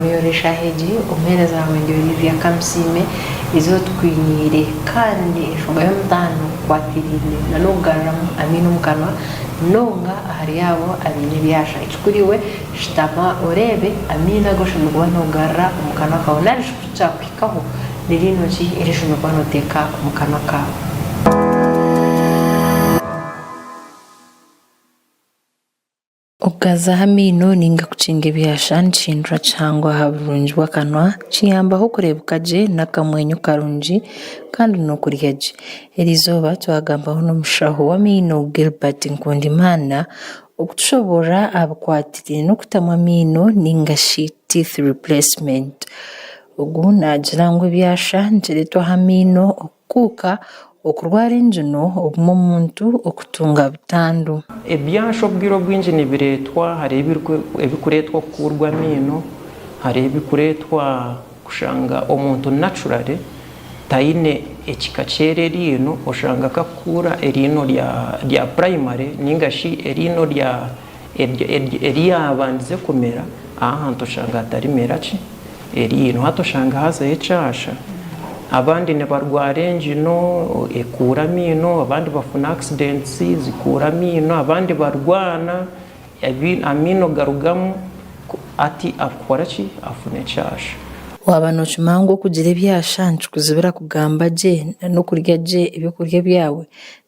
Muyoora eshaaha egi, omuheereza waawe ndi Olivia Kamusiime, eizooba tukwiniire kandi enshonga y'omutaano ekwatiraine n'okugaruramu amaino omu kanwa munonga ahari abo abaine ebyasha. Ekikuru iwe shutama oreebe amaino agu oshemereire kuba nogarura omu kanwa kaawe nari shi ku kyakuhikaho ni riino ki eri oshemereire kuba noteeka omu kanwa kaawe. Okugazaho amaino ninga kukinga ebyasha nikihindura kihango aha burungi bw'akanwa, kiyambaho okureebeka gye n'akamwenyo karungi kandi n'okurya gye. Eriizooba twagambaho n'omushaho w'amaino Gilbert Nkundimana okutushoboorora aha bikwatiraine n'okutamu amaino ninga shi teeth replacement. Ogu naagira ngu ebyasha nikireetwaho amaino Kuuka, okurwara engino, obumwe omuntu okutunga butandu. Ebyasha obwire obwingi nibireetwa hariho ebikureetwa okukuurwa amaino, hariho ebikureetwa kushanga omuntu naturally taine ekika ky'eri eriino oshanga akakuura eriino rya primary ninga shi eriino eri yaabandize kumera aha ahantu oshanga hatarimera ki. Eriino hati oshanga hazayo ekyasha, abandi nibarwara engino ekuura amaino, abandi bafuna accidents zikuura amaino, abandi barwana amaino garugamu hati akora ki afuna ekyasha. Waaba nookimanya ngu okugira ebyasha nikikuzibira kugamba gye n'okurya gye ebyokurya byawe,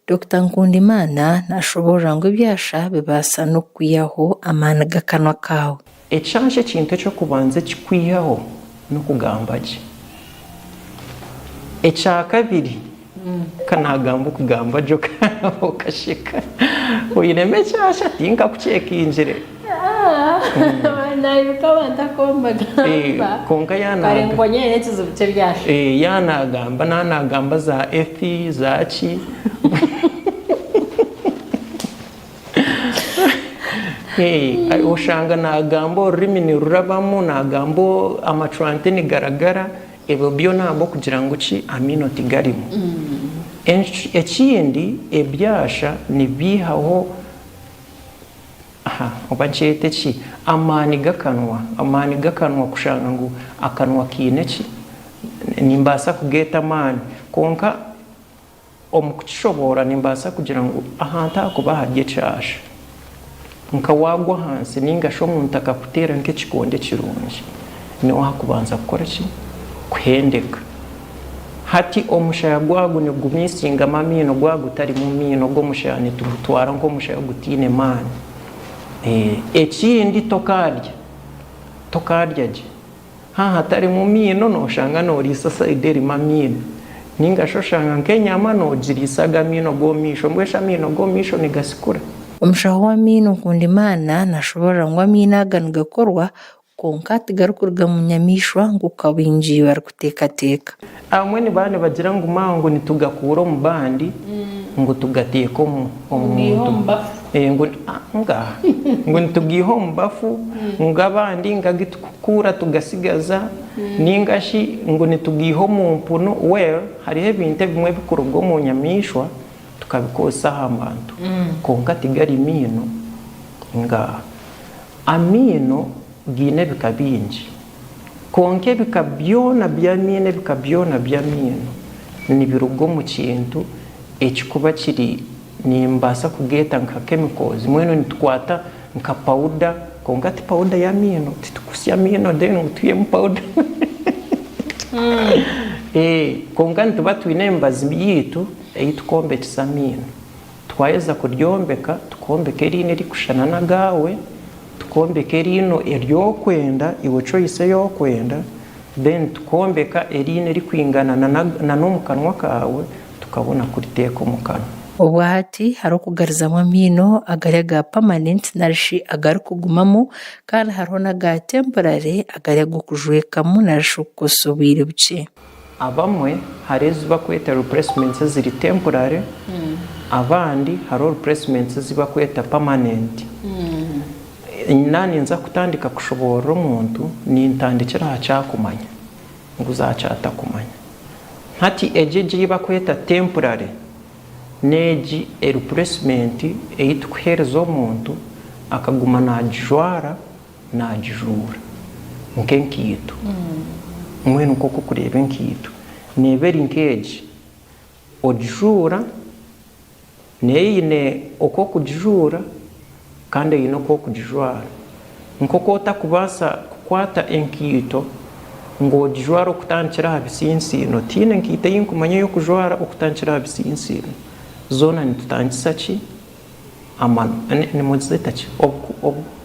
Dokita Nkundimana naashoboorora ngu ebyasha bibaasa n'okukwihaho amaani g'akanwa kaawe. Ekyasha ekintu eky'okubanza ekikwihaho n'okugamba gye. Ekyakabiri, ka naagamba okugamba gye okasheka. Oinemu ekyasha tinkakukyekingire. Kwonka yaanagamba, naanagamba za ethi, za ki. Oshanga naagamba orurimi nirurabamu, naagamba amacwante nigaragara, ebyo byona ahabw'okugira ngu ki amaino tigarimu. Ekindi ebyasha nibiihaho oba nkyete ki amaani g'akanwa, amaani g'akanwa kushanga ngu akanwa kaine ki, nimbaasa kugeeta amaani kwonka Omu kukishoboora nimbaasa kugira ngu ahantu ahakuba hari ekyasha, nka waagwa ahansi nainga shi omuntu akakuteera nk'ekikonde kirungi, niwe ahakubanza kukora ki? Kuhendeka. Hati omushaya gwago nigumiisingamu amaino, gwaba gutarimu maino, ogwo omushaya nitugutwara nk'omushaya ogutaine maani. Ekindi tokaarya, tokaarya gye. Haaba hatarimu maino noshanga noriisa sayidi erimu amaino ninga shi oshanga nk'enyama nogiriisa ago amaino g'omu maisho mbwenu shi amaino g'omu maisho nigasikura? Omushaho w'amaino Nkundimana nashoborora ngu amaino aga nigakorwa kwonka tigarikuruga mu nyamaishwa nk'oku abaingi barikuteekateeka. Abamwe nibaba nibagira ngu maawe ngu nitugakuura omu bandi ngu tugateeka omu muntu ngu ngaaha ngu nitugaiha omu bafu ngu abandi ngu agu tukukuura tugasigaza ninga shi ngu nitugaiha omu mpunu well hariho ebintu ebimwe ebikuruga omu nyamaishwa tukabikozesa aha bantu kwonka tigari maino ngaaha amaino gaine ebika bingi. Kwonka ebika byona by'amaino ebika byona by'amaino nibiruga omu kintu ekikuba kiri nimbaasa kugeeta nka chemicals mbwenu nitukwata nka powder kwonka ti powder y'amaino titukusya amaino then ngu twihemu powder kwonka nituba twine emibazi yaitu ei tukwombekyesa amaino. Twaheza kuryombeka, tukombeka eriino erikushushana n'agaawe, tukombeka eriino eri orikwenda, iwe choice ei orikwenda, then tukombeka eriino erikwingana na n'omu kanwa kaawe, tukabona kuriteeka omu kanwa. Obwa hati hariho okugarizamu amaino agari aga permanent narishi agarikugumamu kandi hariho n'aga temporary agari ag'okujwekamu narishi okukozesa obwire bukye. Abamwe hariho ezi bakweta replacements eziri temporary, abandi hariho replacements ezi bakweta permanent. Naaba ninza kutandika kushoboorora omuntu, nintandikira aha kyakumanya nguze aha kyatakumanya. Hati egi egi ei bakweta temporary n'egi replacement ei tukuheereza omuntu akaguma naagijwara, naagijuura. Nk'enkaito. Mbwenu nk'oku orikureeba enkaito, neeba eri nk'egi, ogijuura, neyo eine oku orikugijuura kandi eine oku orikugijwara. Nk'oku otakubaasa kukwata enkaito ngu ogijware okutandikira aha bitsintsiino, tihaine nkaito ei nkumanya ey'okujwara okutandikira aha bitsintsiino. Zoona nitutandikisa ki? Amano, nimuzeta ki?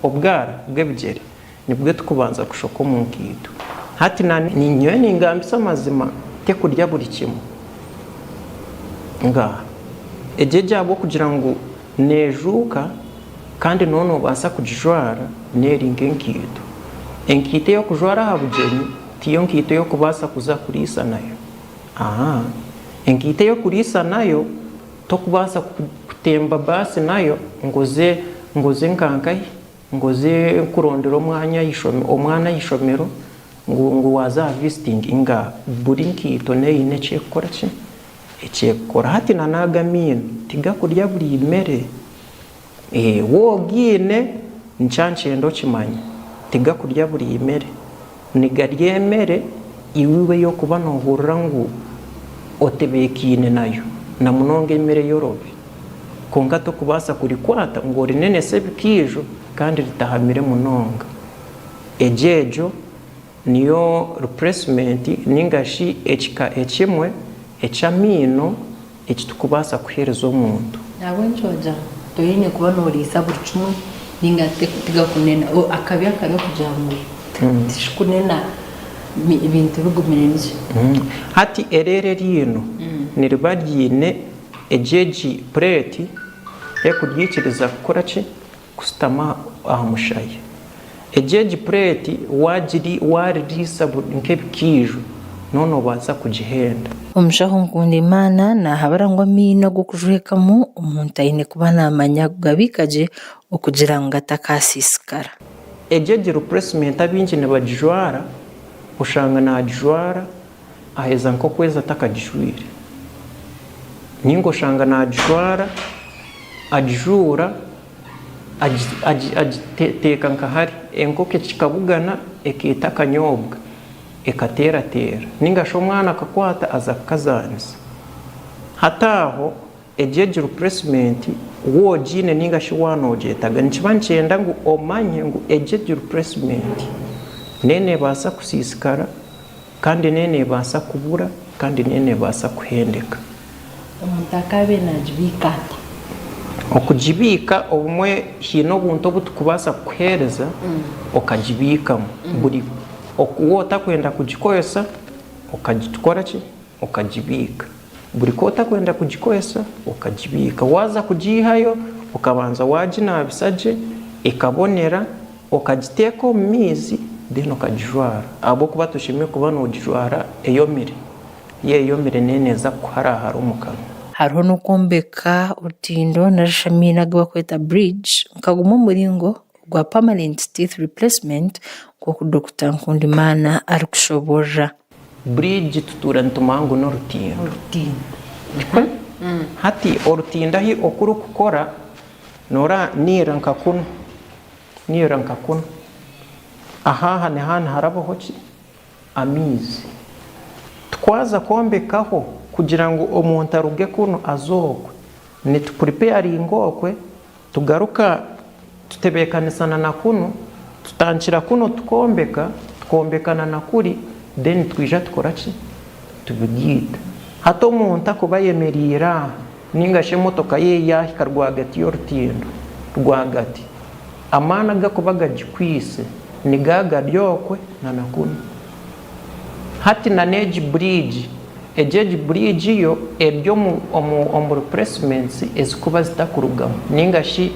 Obwara bw'ebigyere. Nibwo tukubanza kushoka omu nkaito. Hati na nyowe ningambisa amazima tekurya buri kimwe. Ngaaha. Egyo egyo ahabw'okugira ngu neejuuka kandi nooba noobaasa kugijwara n'eri nk'enkaito. Enkaito ey'okujwara aha bugyenyi tiyo nkaito ey'okubaasa kuza kuriisa nayo. Aa. Enkaito ey'okuriisa nayo tokubaasa kutemba baasi nayo ngu oze ngu oze nka nkahi? Ngu oze kurondera omwanya omwana aha ishomero ngu ngu waaza aha visiting nga buri nkaito neine eki ekukora ki? Eki ekukora. Hati na n'ago amaino tigakurya buri mere. Waaba ogiine nikyo nikyenda okimanye tigakurya buri mere. Nigarya emere iwe ei orikuba noohurira ngu otebeekaine nayo na munonga emere eyorobi. Kwonka torikubaasa kurikwata ngu orinenese ebikaijo kandi ritahamire munonga. Egyo egyo niyo replacement ninga shi ekika ekimwe eky'amaino eki turikubaasa kuheereza omuntu. Ahabw'enki wagira ngu toine kuba nooriisa buri kimwe ninga tigakunena? Akabi akari okugira ngu tikikunena ebintu bigumire niki? Hati ereere eriino niriba riine egi egi pureeti erikuryikiriza kukora ki? Kusitama aha mushaya. Egi egi pureeti waaririisa nk'ebikiijo noona noobaasa kugihenda. Omushaho Nkundimana naahabura ngu amaino ag'okujwekamu omuntu aine kuba naamanya kugabiika gye okugira ngu gatakaasiisikara. Egi egi replacement abaingi nibagijwara, oshanga naagijwara aheza nk'okwezi atakagijwire. Ninga oshanga naagijwara, agijuura, agiteeka nka hari, enkoko ekikabugana ekeeta akanyobwa ekateerateera. Ninga shi omwana akakwata aza kukazaanisa. Hati aho Egyo egi replacement waaba ogiine ninga shi waaba nogyetaaga nikiba nikyenda ngu omanye ngu egyo egi replacement neyo nebaasa kusiisikara kandi neyo nebaasa kubura kandi neyo nebaasa kuhendeka. Omuntu akaabaire naagibiika ata? Okugibiika obumwe haine obuntu obu turikubaasa kukuheereza okagibiikamu buri waaba otakwenda kugikozesa okagikora ki? Okagibiika. Buri ku otakwenda kugikozesa, okagibiika. Waaza kugiihayo, okabanza waaginaabisa gye, ekabonera, okagiteeka omu maizi, then okagijwara. Ahabw'okuba toshemereire kuba noogijwara eyomire. Yo eyomire neyo neeza kukuharahara omu kanwa. Hariho n'okwombeka orutindo nari shi amaino agu barikweta bridge nka gumwe omuringo ogwa permanent teeth replacement nk'oku Dokita Nkundimana arikushoboorora. Bridge tutuura nitumanya ngu n'orutindo. Nikwo? Hati orutindo ahi oku rukukora noora niira nka kunu, niira nka kunu. Aha aha niho niharabaho ki? Amaizi. Twaza kwombekaho kugira ngu omuntu aruge kunu aze okwe, nitupuripeyaringa okwe Tugaruka tutebeekanisana na kunu, tutandikira kunu tukombeka, tukombekana na kuri then twija tukora ki? Tubigaita. Hati omuntu akuba ayemereire aha ninga shi emotoka ye yaahika rwagati y'orutindo rwagati, amaani agakuba gagikwitse nigo agari okwe na na kunu. Hati na n'egi bridge, egi egi bridge yo eri omu omu omu replacements ezikuba zitakurugamu ninga shi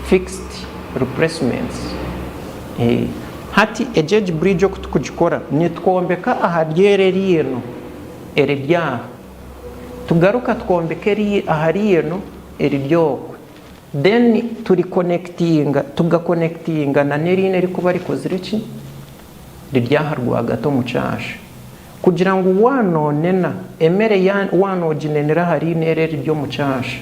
fixed replacements. Hati egi egi bridge oku tukugikora nitwombeka ahari eri eriino eriri aha, tugaruka twombeka eri ahari eno eriri okwe then turi connectinga tuga connectinga na n'eriino erikuba rikozire ki? Riri aha rwagati omu kyasha. Kugira ngu waanoonena emere waanooginenera aha riino eri eriri omu kyasha,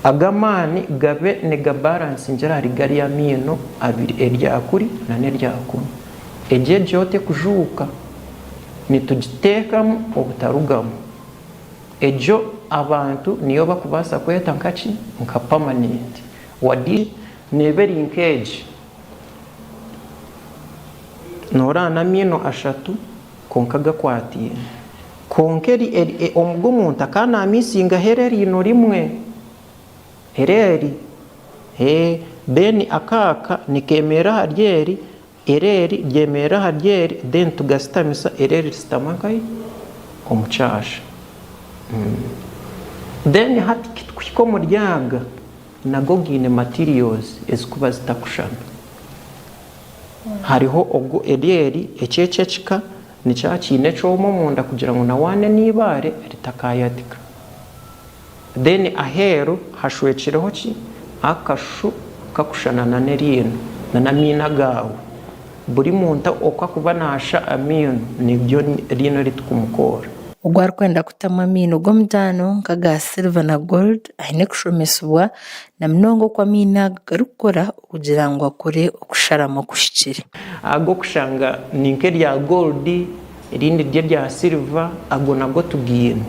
ago amaani gabe nigabaransingira ahari gariya amaino abiri, erya kuri n'erya kunu. Egyo egyo tekujuuka, nitugiteekamu obutarugamu. Egyo abantu niyo bakubaasa kweta nka ki? Nka permanent. Wadi neeba eri nk'egi. Nooreeba n'amaino ashatu kwonka gakwataine. Kwonka eri eri ogu omuntu akaba naamiisingaho eri eriino rimwe. Eri eri. Then akaaka nikeemerera ahari eri, eri eri ryemerera ahari eri, then tugasitamisa eri eri risitama nkahi? Omu kyasha. Then hati kitukuhika omuri aga, nago gaine materials ezikuba zitakushushana. Hariho ogu eri eri, eki eki ekika nikiba kiine ekyoma omunda kugira ngu na waana n'eibaare ritakayatika. Then aheeru hashwekireho ki? Akashushu kakushushana na n'eriino na n'amaino agaawe. Buri muntu oku akuba naasha amaino niryo riino eri turikumukoora. Ogwo arikwenda kutamu amaino g'omutaano nk'aga silver na gold aine kushomesibwa na munonga oku amaino aga garikukora kugira ngu akore okusharamu okuhikire. Ag'okushanga ni nk'erya gold erindi riri erya silver ago nago tugaine.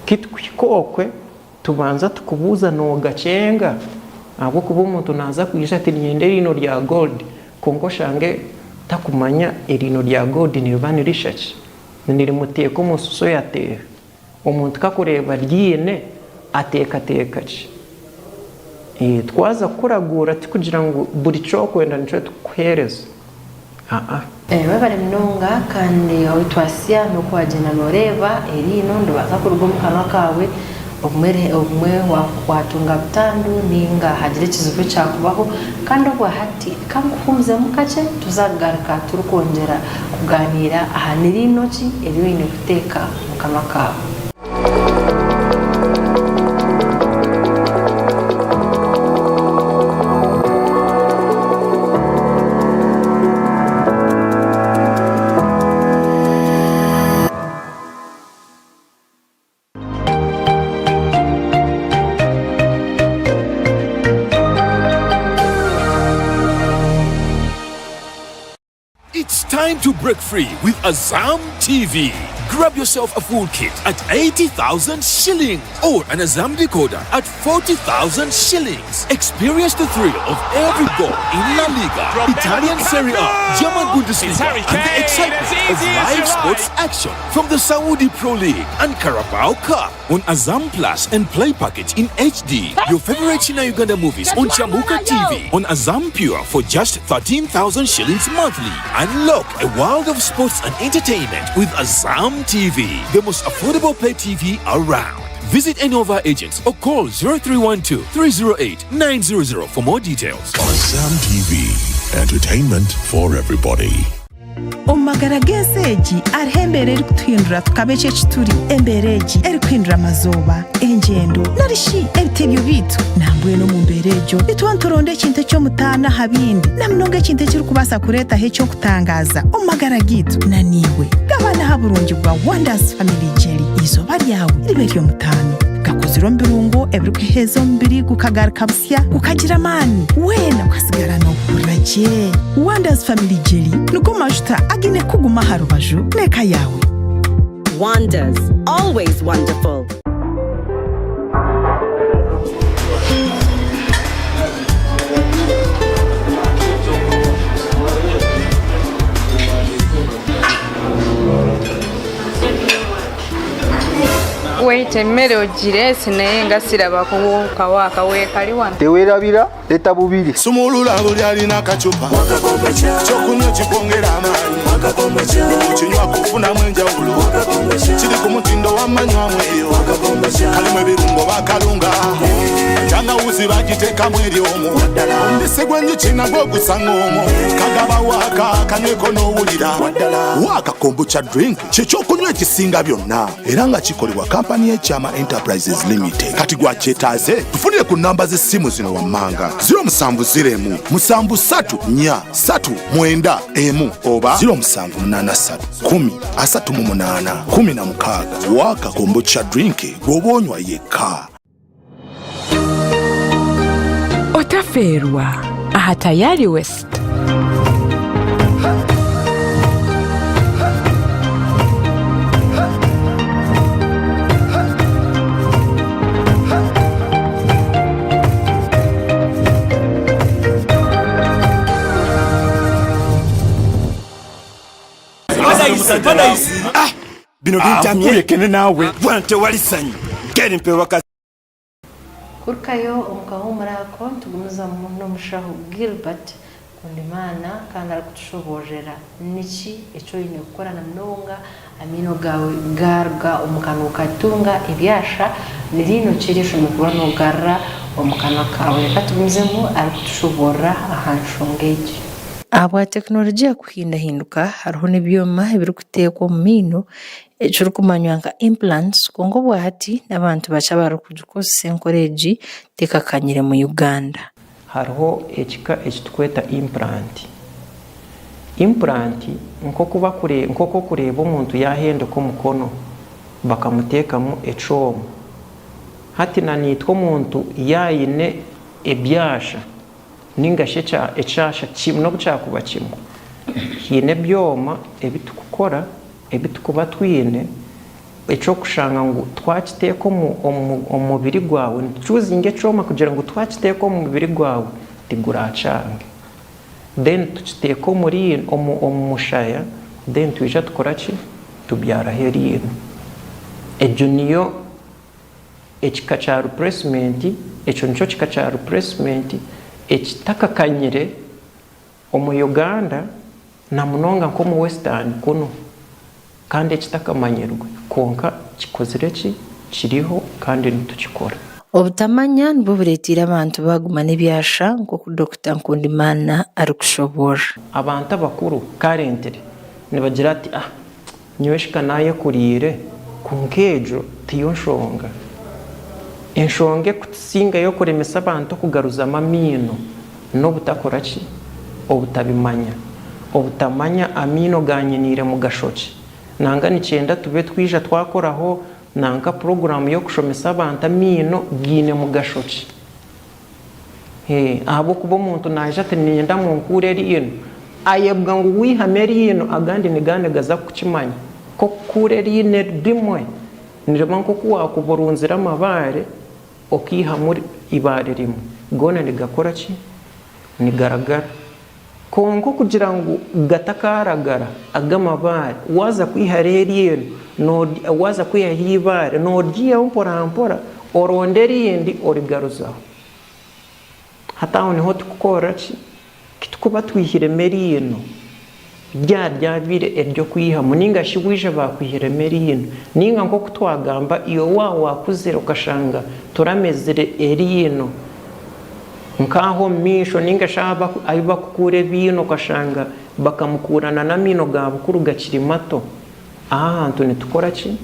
Kitukuhika okwe tubanza tukubuuza nogakyenga ahabw'okuba omuntu naaza kwija ati niinyenda eriino rya gold kwonka oshange takumanya eriino rya gold niriba nirishusha ki, nirimuteeka omu nsuso yateera. Omuntu ku akureeba ryine ateekateeka ki? Twaza kukuraguura tikugira ngu buri ky'okwenda nikyo tukukuheereza. Aa. Webare munonga kandi ahu twasya n'oku wagyenda noreeba eriino niribaasa kuruga omu kanwa kaawe obumwe obumwe watunga butandu ninga hagira ekizibu ekyakubaho kandi obwahati kankuhumuzemu kakye tuza kugaruka turikwongyera kuganiira aha ni riino ki eri oine kuteeka omu kanwa kaawe. It's time to break free with Azam TV. Grab yourself a full kit at 80,000 shillings or an Azam decoder at 40,000 shillings. Experience the thrill of every goal in La Liga, Italian Serie A, German Bundesliga, and the excitement of live sports action from the Saudi Pro League and Carabao Cup on Azam Plus and Play Package in HD. Your favorite China Uganda movies on Chamuka TV on Azam Pure for just 13,000 shillings monthly. Unlock a world of sports and entertainment with Azam TV, the most affordable pay TV around. Visit any of our agents or call 0312 308 900 for more details. Azam TV, entertainment for everybody. Omu magara g'ensi egi hariho embeera erikutuhindura tukaba eki eki turi. Embeera egi erikuhindura amazooba, engyendo, nari shi ebitebyo byaitu. Nambwenu omu mbeera egyo nituba nituronda ekintu eky'omutaano aha bindi, na munonga ekintu ekirikubaasa kureetaho eky'okutangaaza omu magara gaitu. Na naiwe gabana aha burungi bwa Wonders Family Jelly. Eizooba ryawe ribe ery'omutaano. Gakozirwe omu birungo ebirikuheeza omubiri gukagaruka busya. Gukagira amaani, weena okasigara noohurira gye. Wonders Family Jelly nigo majuta againe kukuguma aha rubaju n'eka yaawe. Wonders, always wonderful. Wait emmere ogireese naye nga siraba kawo akaweekali wano. Tewerabira leta bubiri. Sumulula buli alina akacupa kyokunywa kikwongera amaanyi okinywa kufunamu enjawulo kiri ku mutindo wamanywamu eyo kalimu ebirungo bakalunga tangawuzi bagiteekamu eryomu omubisi gw'enjuki nagwo gusanga omwo kagaba waaka kanyweko n'owulira waaka kombucha drink Kyekyokunywa ekisinga byonna era nga kikolebwa kampani y'ekyama Enterprises Limited. Kati gwakyetaaze tufunire ku nnamba z'essimu zino wammanga 070 73 4 3 9 1 oba 0783 10 38 16. Waaka kombucha drink gw'oba onywa yekka. Otafeerwa aha Tayari West. Bino bintamye. Ankubye naawe. Bwana tewali ssanyu. Genda mpe waka. Kurukayo omu kahuumuro ako nitugumizamu n'omushaho Gilbert Nkundimana kandi arikutushoboororera niki eki oine kukora na munonga amaino gaawe gaaruga omu kanwa okatunga ebyasha, ni riino ki eri oshemereire kuba noogarura omu kanwa kaawe. Reka tugumizemu arikutushoboorora aha nshonga egi. Ahabwa tekinologiya kuhindahinduka, hariho n'ebyoma ebirikuteekwa omu maino ekirikumanywa nka implants kwonka obwahati n'abantu bakye abarikugikozesa enkora egi tekakanyire mu Uganda. Hariho ekika ekiturikweta implant. Implant nk'oku nk'oku orikureeba omuntu yaahendeka omukono bakamuteekamu ekyoma. Hati na naitwe omuntu yaaba aine ebyasha ninga shi ekyasha kimwe n'obu kyakuba kimwe, haine ebyoma ebi turikukora ebi turikuba twine eky'okushanga ngu twakiteeka omu mubiri gwawe, nitucuuzinga ekyoma kugira ngu twakiteeka omu mubiri gwawe tiguraakyange. Then tukiteeka omu mushaya then twija tukora ki? Tubyaraho eriino. Egyo niyo Ekika kya replacement, ekyo nikyo kika kya replacement ekitakakanyire omu Uganda na munonga nk'omu Western kunu kandi ekitakamanyirwe kwonka kikozire ki? Kiriho kandi nitukikora. Obutamanya nibwo bureeteire abantu baaguma n'ebyasha nk'oku Dokita Nkundimana arikushoboorora. Abantu abakuru currently nibagira ati ah Nyowe shi ka naayekuriire, kwonka egyo tiyo nshonga. Enshonga ekutusingayo kuremesa abantu okugaruzamu amaino n'obutakora ki? Obutabimanya. Obutamanya amaino ganyiniire mugasho ki. Nanga nikyenda tube twija twakoraho nanka puroguraamu y'okushomesa abantu amaino gaine mugasho ki. Ahabw'okuba omuntu naija ati niinyenda munkuure eriino, ayebwa ngu waihamu eriino agandi nigaba nigaza kukimanya. Nk'okukuura eriino rimwe niriba nk'oku waakuba orunzire amabaare okaihamu eibaare rimwe, goona nigakora ki? Nigaragara. Kwonka okugira ngu gatakaaragara ago amabaare, waaza kwihaho eriino, waaza kwihaho eibaare nooryihaho mporampora oronde erindi origaruzaho. Hati aho niho turikukorera ki? Ku turikuba twihiremu eriino rya ryabaire ery'okwihamu nainga shi waija baakwihiremu eriino, nainga nk'oku twagamba iwe waaba waakuzire okashanga toramezire eriino, Nk'aha omu maisho nainga shi ahu barikukuura ebiino okashanga bakamukuurana n'amaino ga bukuru gakiri mato. Aha ahantu nitukora ki?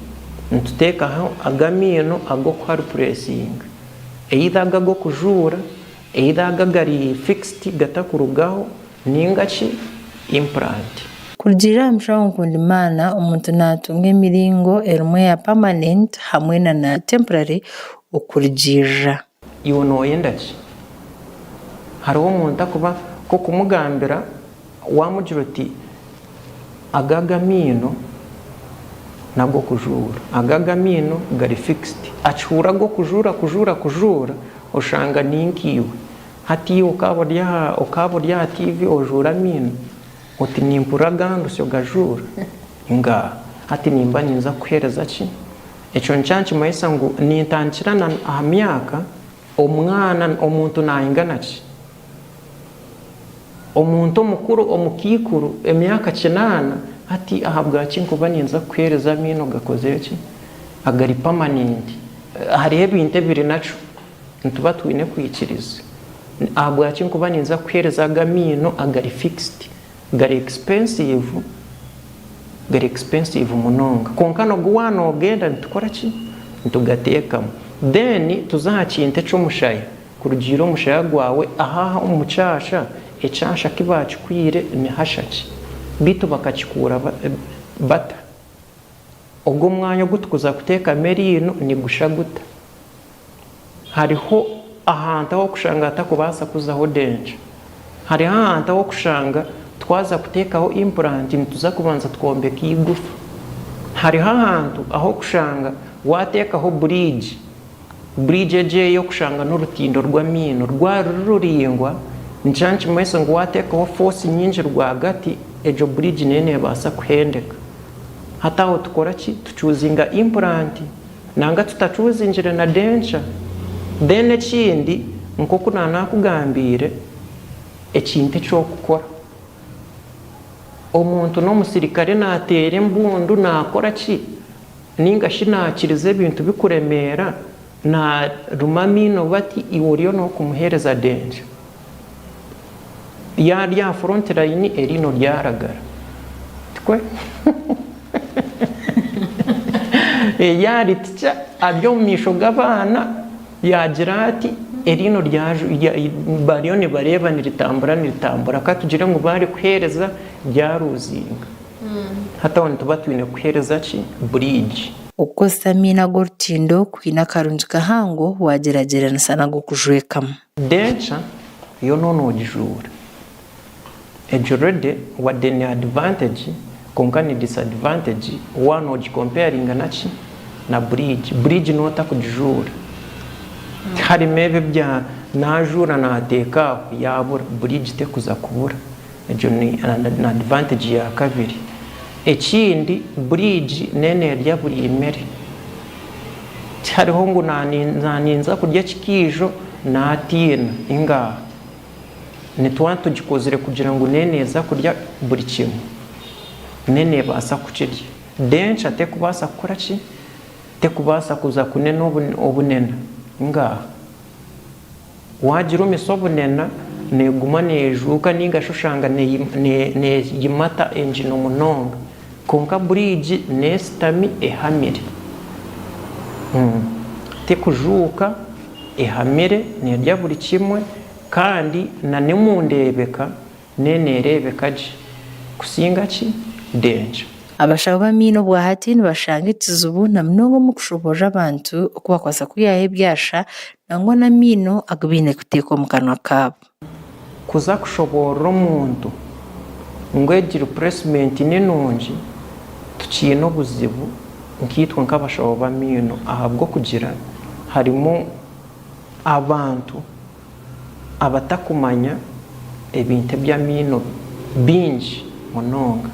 Nituteekaho ago amaino ag'okuha ripuresinga. Either ago ag'okujuura, either ago agari fixed gatakurugaho nainga ki implant. Kurugiirira aha mushaho Nkundimana, omuntu naatunga emiringo erimu eya permanent hamwe na temporary okurugiirira. Iwe nooyenda ki? Hariho omuntu akuba nk'okumugambira waamugira oti aga ag'amaino n'ag'okujuura, aga ag'amaino gari fixed. Akihurira ag'okujuura kujuura kujuura oshanga ni nkaiwe. Hati iwe okaaba ori aha okaaba ori aha tiivi ojuure amaino oti nimpurira agandusya ogajuura? Ngaaha. Hati nimba ninza kukuheereza ki? Ekyo nikyo nikimanyisa ngu nintandikira na aha myaka omwana omuntu naingana ki? Omuntu omukuru omukaikuru emyaka kinaana hati ahabwaki nkuba ninza kukuheereza amaino gakozire ki? Agari permanent. Hariho ebintu ebiri nakyo nituba twine kwikiriza. Ahabwaki nkuba ninza kukuheereza ago amaino agari fixed? Gari expensive, gari expensive munonga. Kwonka n'ogu waaba noogenda nitukora ki? Nitugateekamu. Then tuze aha kintu eky'omushaya. Kurugiirira omushaya gwawe, aha aha omu kyasha, ekyasha ki baakikwire nihasha ki? Beitu bakakikuura bata? Ogwo omwanya ogu turikuza kuteekamu eriino nigusha guta? Hariho ahantu ah'okushanga hatakubaasa kuzaho denture. Hariho ahantu ah'okushanga twaza kuteekaho implant nituza kubanza twombeka eigufa. Hariho ahantu ah'okushanga waateekaho bridge, bridge egyo ey'okushanga n'orutindo rw'amaino rwaba ruri ruraingwa nikyo nikimanyisa ngu waateekaho force nyingi rwagati egyo bridge neyo neebaasa kuhendeka. Hati aho tukora ki? Tucuuzinga implant nanga tutacuuzingire na denture. Then ekindi nk'oku naanakugambiire, ekintu eki orikukora. Omuntu n'omusirikare naateera embundu naakora ki? Nainga shi naakiriza ebintu bikuremeera, naaruma amaino bati iwe oriyo n'okumuheereza denture. Yaarya aha front line eriino ryaragara. Tikwe? Yaaritikya ari omu maisho g'abaana yaagira ati eriino bariyo nibareeba niritambura niritambura ka tugire ngu baarikuheereza ryaruzinga. Hati aho nituba twine kuheereza ki? Bridge. Okukozesa amaino ag'orutindo kwine akarungi kahango waagyeragyeranisa n'ag'okujwekamu. Denture yo noona nogijuura. Egyo already wadde ni advantage kwonka ni disadvantage waaba nogicomparinga naki? Na bridge. Bridge noba otakugijuura. Tiharimu ebi ebya najuura nateeka aho yabura, bridge tekuza kubura. Egyo ni advantage yakabiri. Ekindi bridge nenerya buri mere. Tihariho ngu naninza kurya ekikiijo natiina, ingaha. Nituba tugikozire kugira ngu neneeza kurya buri kimwe. Nenebaasa kukirya. Denture tekubaasa kukora ki? Tekubaasa kuza kunena obunena, ingaha. Wagirumisa obunena neguma nejuuka ninga shi oshanga neyimata engino munonga. Kwonka buriigi nesitami ehamire. Tekujuuka, ehamire, nerya buri kimwe kandi na n'omundeebeka nenereebeka gye kusinga ki? Denture. Abashaho b'amaino obwahati nibashanga ekizibu na munonga omu kushoboorora abantu oku bakubaasa kwihaho ebyasha nangwa n'amaino agu baine kuteeka omu kanwa kaabo. Kuza kushoboorora omuntu ngu egi replacement ni nungi tukiine obuzibu nkaitwe nk'abashaho b'amaino ahabw'okugira harimu abantu abatakumanya ebintu eby'amaino bingi munonga.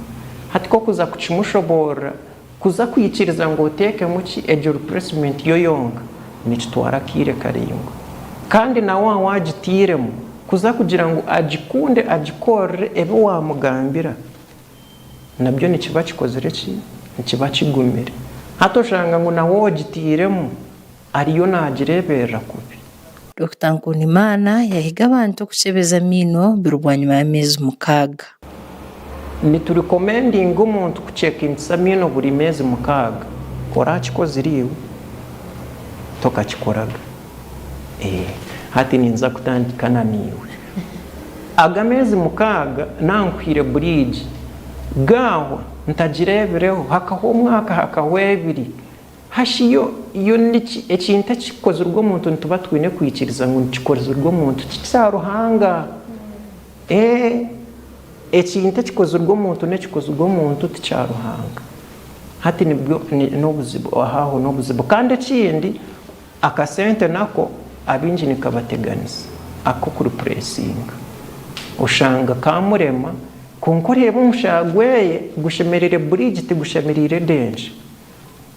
Hati ku okuza kukimushoboorora, kuza kwikiriza ngu oteekemu ki egyo replacement yo yonka, nikitwara akaire karaingwa. Kandi na waaba waagitairemu, kuza kugira ngu agikunde agikorere ebi waamugambira, nabyo nikiba kikozire ki? Nikiba kigumire. Hati oshanga ngu nawe ogitairemu ariyo naagireeberera kubi. Dokita Nkundimana yahiga abantu okukyebeza amaino buri bwanyima y'ameezi mukaaga. Niturikomendinga omuntu kukyekingisa amaino buri meezi mukaaga. Orakikozire iwe? Tokakikoraga. Eeh hati ninza kutandika na naiwe. Aga ameezi mukaaga nankuhaire buriigi, gaahwa ntagireebireho, hakahwa omwaka hakahwa ebiri. Hashi yo yo niki ekintu ekikozirwe omuntu nituba twine kwikiriza ngu nikikozirwe omuntu ti kya Ruhanga. Ee, ekintu ekikozirwe omuntu n'ekikozirwe omuntu ti kya Ruhanga. Hati nibwo n'obuzibu aho aho n'obuzibu. Kandi ekindi akasente nako abaingi nikabateganisa ak'okuripuresinga. Oshanga kamurema kwonka oreeba omushaaha gweye gushemereire buriigi tigushemereire denture.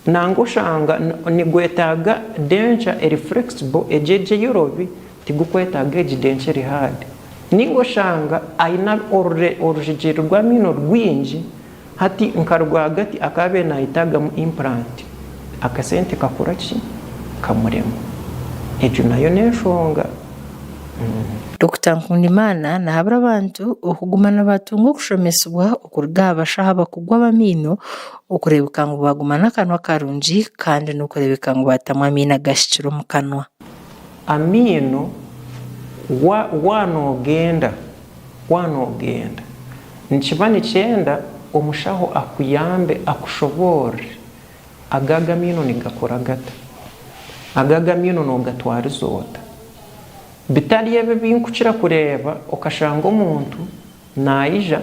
Nangwa oshanga nigwetaaga denture eri flexible egyo egyo eyorobi tigukwetaaga egi denture eri hard. Ninga oshanga aine orujegyere rw'amaino rwingi hati nka rwagati akaabaire nayetaagamu implant akasente kakora ki? Kamurema. Egyo nayo n'enshonga. Dokita Nkundimana nahabura abantu okuguma nibatunga okushomesibwa okuruga aha bashaho abakugu ab'amaino Okureebeka ngu baaguma n'akanwa karungi kandi n'okureebeka ngu baatamu amaino agahikire omu kanwa. Amaino wa noogenda wa noogenda nikiba nikyenda omushaho akuyambe akushoboorore aga aga amaino nigakora gata, aga aga amaino noogatwariza ota. Bitari ebi ebi nkukira kureeba okashanga omuntu naija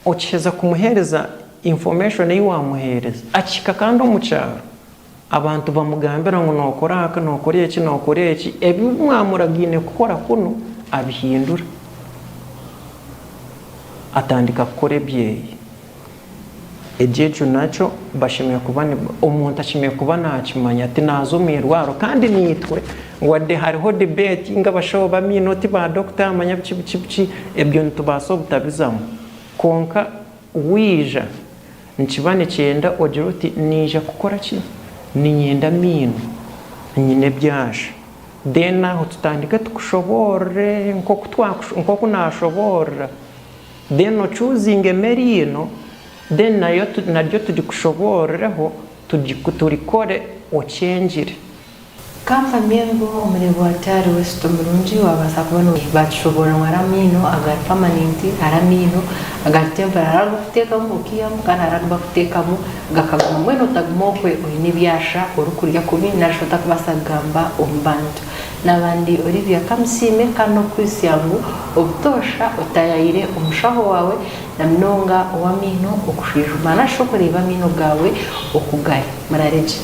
Okiheza kumuheereza information ei waamuheereza, akihika kandi omu kyaro, abantu bamugambira ngu nookora aka, nookora eki, nookora eki, ebi mwamuragaine kukora kunu abihindura. Atandika kukora ebyeye. Ekyekyo nakyo bashemereire kuba omuntu ashemereire kuba nakimanya ati naaza omu irwariro kandi naitwe wadde hariho debate ngu abashaho b'amaino ti ba doctor manya biki biki biki ebyo nitubaasa obutabizamu kwonka waija nikiba nikyenda ogire oti naija kukora ki? Niinyenda amaino nyine ebyasha then aho tutandike tukushoboorore nk'oku naashoboorora. Then ocuuzinge emere ino, then nayo naryo tugikushoboororeho turikore okyengire. Kampamye ngu omureebi wa Tari West omurungi waabaasa kuba no baatushoboorora ngu hariho amaino agari pamanenti, hariho amaino agari temporary, hariho agu barikuteekamu okaihamu kandi hariho agu barikuteekamu gakaguma mbwenu otaguma okwe oine ebyasha orikurya kubi narishi otarikubaasa kugamba omu bantu. Naaba ndi Olivia Kamusiime kandi n'okukwitsya ngu obutoosha otaayaayire omushaho waawe na munonga ow'amaino okushwijuma narishi okureeba amaino gaawe oku gari. Murare gye.